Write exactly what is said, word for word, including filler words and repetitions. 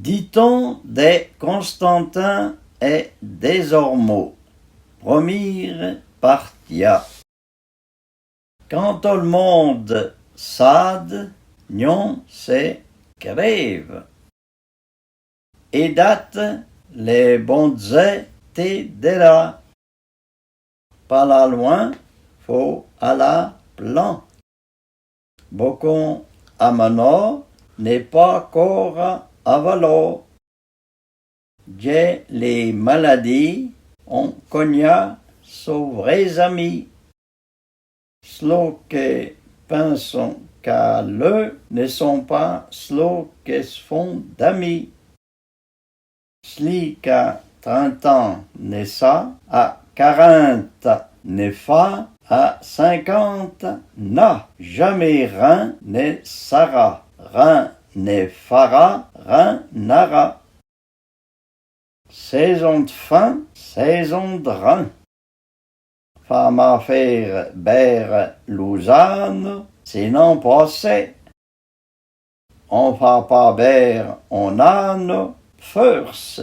Diton dè Constantin è Dézormô, promîre partia. Kan to l'monde sade, nyon se krève. Édate, le Bon Dzè t'édèra. P'alâ loin, fô alâ plan. Bokon amenâ n'è pâ kor avalâ. Djè le maladi, on konyà so vré zami. Slo ke pinson k'a leu ne son pâ slo ke s'fon d'ami. Sli k'a trint'an ne sâ, a karanta ne fâ, a sinkanta n'a. Jamé rin ne sarà, rin ne farà, rin n'arà. Sèzon d'fin, sèzon d'rin. Fâ mâ fére bère lo z'âno, sinon pâ sè. On fâ pâ bère on âno, feurse